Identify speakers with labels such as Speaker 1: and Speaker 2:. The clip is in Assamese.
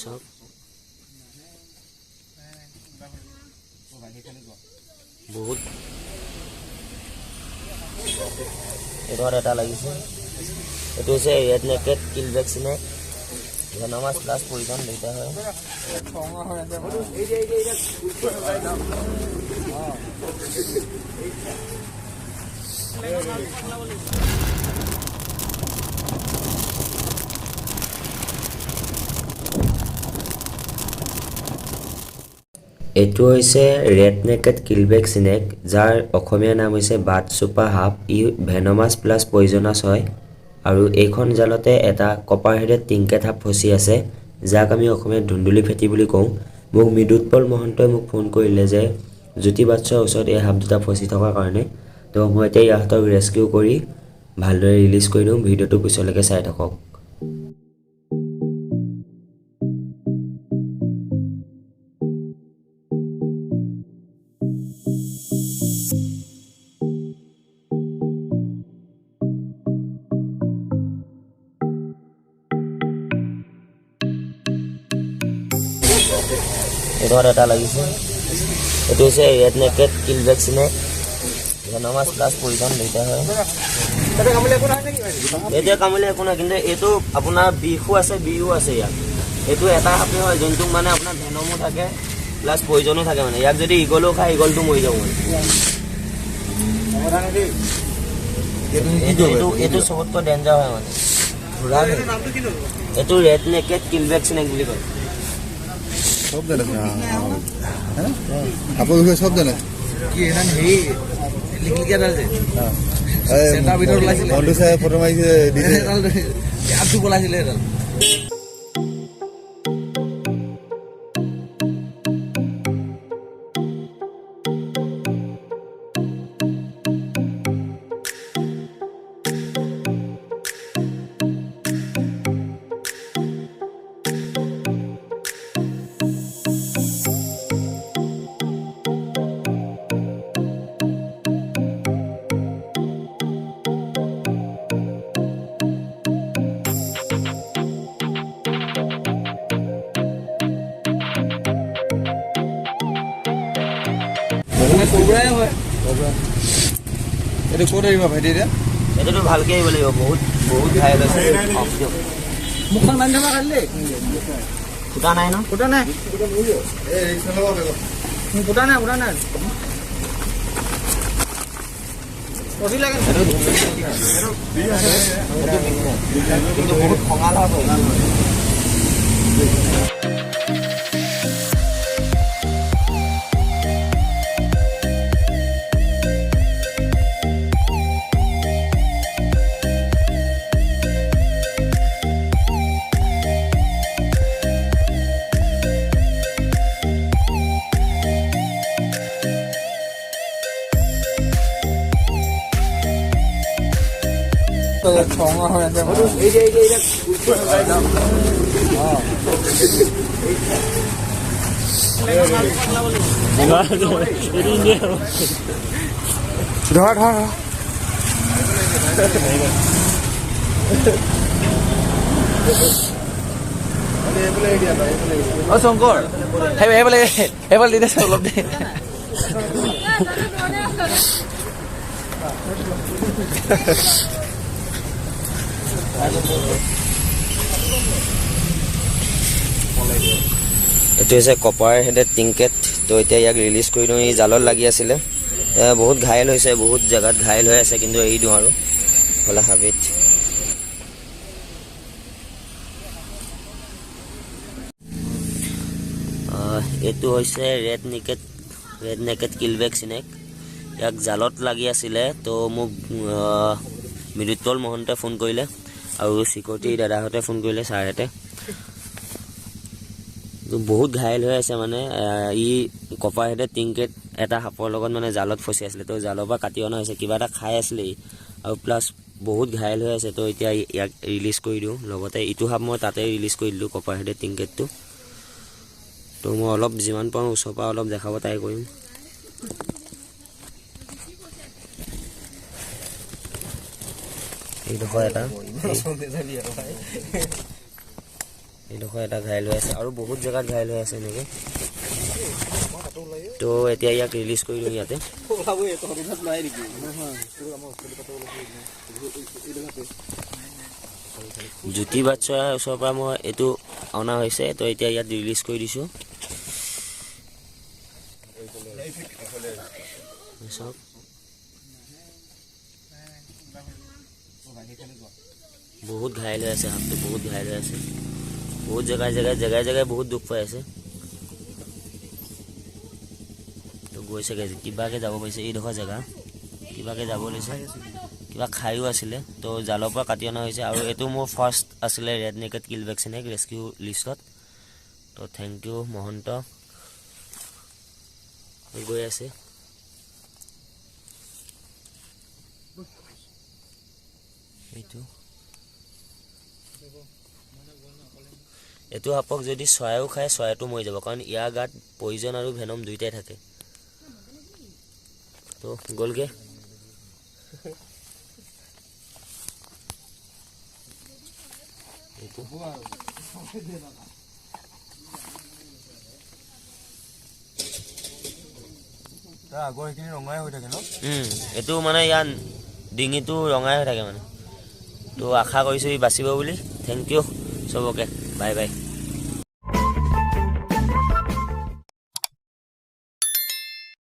Speaker 1: চাওক বহুত এইডোখৰত এটা লাগিছে। এইটো হৈছে red necked keelback snake, venomous plus poison দুইটা হয়। এইটো হৈছে ৰেড নেকেড কিলবেক স্নেক, যাৰ অসমীয়া নাম হৈছে বাটচোপা সাপ। ই ভেনমাছ প্লাছ পয়জনাছ হয় আৰু এইখন জালতে এটা কপাৰ হেডেড টিংকেট সাপ ফচি আছে, যাক আমি অসমীয়াত ধুন্দুলি ফেটি বুলি কওঁ। মোক মৃদুৎপল মহন্তই মোক ফোন কৰিলে যে জ্যোতি বাটচোৱাৰ ওচৰত এই সাপ দুটা ফচি থকাৰ কাৰণে। তো মই এতিয়া ইহঁতক ৰেস্কিউ কৰি ভালদৰে ৰিলিজ কৰি দিওঁ। ভিডিঅ'টো পিছলৈকে চাই থাকক। এইডোখৰত এটা লাগিছে। এইটো হৈছে red necked keelback snake, venomous plus poison দুইটা হয়। এতিয়া কামুৰিলে একো নহয়, কিন্তু এইটো আপোনাৰ বিষো আছে, বিহো আছে ইয়াত। এইটো এটা সাপে হয় যোনটোক মানে আপোনাৰ ভেনমো থাকে প্লাছ পয়জনো থাকে। মানে ইয়াক যদি ইগলো খায়, ইগলটো মৰি যাব। মানে এইটো চবতকৈ ডেঞ্জাৰ হয়। মানে এইটো ৰেড নেকেড কিলবেক স্নেক বুলি কয়।
Speaker 2: সব জানে, সাপৰ বিষয়ে সব জানে।
Speaker 3: কি সেইদিনা হেৰি লিকলিকিয়া ডাল যে চেণ্টাৰ ভিতৰত ওলাইছিলে।
Speaker 2: মন্টু চাই ফটো মাৰিছে দিছে।
Speaker 3: সেইডাল ইয়াত ওলাইছিলে সেইডাল। কবৰাই হয়।
Speaker 2: এইটো ক'ত এৰিবা ভাইটি এতিয়া?
Speaker 1: এইটোতো ভালকে আহিব লাগিব, বহুত বহুত ঘাইল হৈছে।
Speaker 3: মুখখন বান্ধি থকা কালি দেই।
Speaker 1: ফুটা নাই ন?
Speaker 3: ফুটা নাই।
Speaker 2: এই ৰিক্স নল'ব বেগত।
Speaker 3: ফুটা নাই, ফুটা নাই। কচি লাগে।
Speaker 1: কিন্তু বহুত খঙাল সাপ হয়।
Speaker 2: ধৰ ধৰ।
Speaker 3: অ শংকৰ, সেইফালে সেইফালে দি দে অলপ দে।
Speaker 1: এইটো হৈছে কপাৰ হেডেড টিংকেট। তো এতিয়া ইয়াক ৰিলিজ কৰি দিওঁ। ই জালত লাগি আছিলে, বহুত ঘাইল হৈছে, বহুত জেগাত ঘাইল হৈ আছে, কিন্তু এৰি দিওঁ আৰু হ'লে হাবিত। এইটো হৈছে red necked keelback snake. ইয়াক জালত লাগি আছিলে, তো মোক মৃদুৎপল মহন্তই ফোন কৰিলে আৰু চিকিউৰিটি দাদাহঁতে ফোন কৰিলে, ছাৰহঁতে। বহুত ঘাইল হৈ আছে। মানে ই কপাৰ হেডেড টিংকেট এটা সাপৰ লগত মানে জালত ফচি আছিলে, তো জালৰ পৰা কাটি অনা হৈছে, কিবা এটা খাই আছিলে ই, আৰু প্লাছ বহুত ঘাইল হৈ আছে। তো এতিয়া ইয়াক ৰিলিজ কৰি দিওঁ। লগতে ইটো সাপ মই তাতে ৰিলিজ কৰি দিলোঁ, কপাৰ হেডেড টিংকেটটো। তো মই অলপ যিমান পাৰোঁ ওচৰৰ পৰা অলপ দেখাব ট্ৰাই কৰিম। এইডোখৰ এটা, এইডোখৰ এটা ঘাইল হৈ আছে আৰু বহুত জেগাত ঘাইল হৈ আছে এনেকৈ। তো এতিয়া ইয়াক ৰিলিজ কৰি দিওঁ ইয়াতে। জ্যোতি বাটচৰাৰ ওচৰৰ পৰা মই এইটো অনা হৈছে, তো এতিয়া ইয়াত ৰিলিজ কৰি দিছোঁ। চাওক, বহুত ঘাইল হৈ আছে সাপটো, বহুত ঘাইল হৈ আছে, বহুত জেগাই জেগাই জেগাই জেগাই বহুত দুখ পাই আছে। তো গৈছেগৈ, কিবাকে যাব পাৰিছে। এইডোখৰ জেগা কিবাকে যাব লৈছে, কিবা খায়ো আছিলে, তো জালৰ পৰা কাটি অনা হৈছে। আৰু এইটো মোৰ ফাৰ্ষ্ট আছিলে red necked keelback snake rescue লিষ্টত। তো thank U Mahanta. গৈ আছে। এইটো এইটো সাপক যদি চৰাইও খায়, চৰাইটো মৰি যাব, কাৰণ ইয়াৰ গাত পয়জন আৰু ভেনম দুইটাই থাকে। তো গ'লগে। এইটো
Speaker 2: তাৰ আগৰ সেইখিনি ৰঙাই হৈ থাকে ন?
Speaker 1: এইটো মানে ইয়াৰ ডিঙিটো ৰঙাই হৈ থাকে মানে। তো আশা কৰিছোঁ ই বাচিব বুলি। Thank U চবকে, বাই বাই।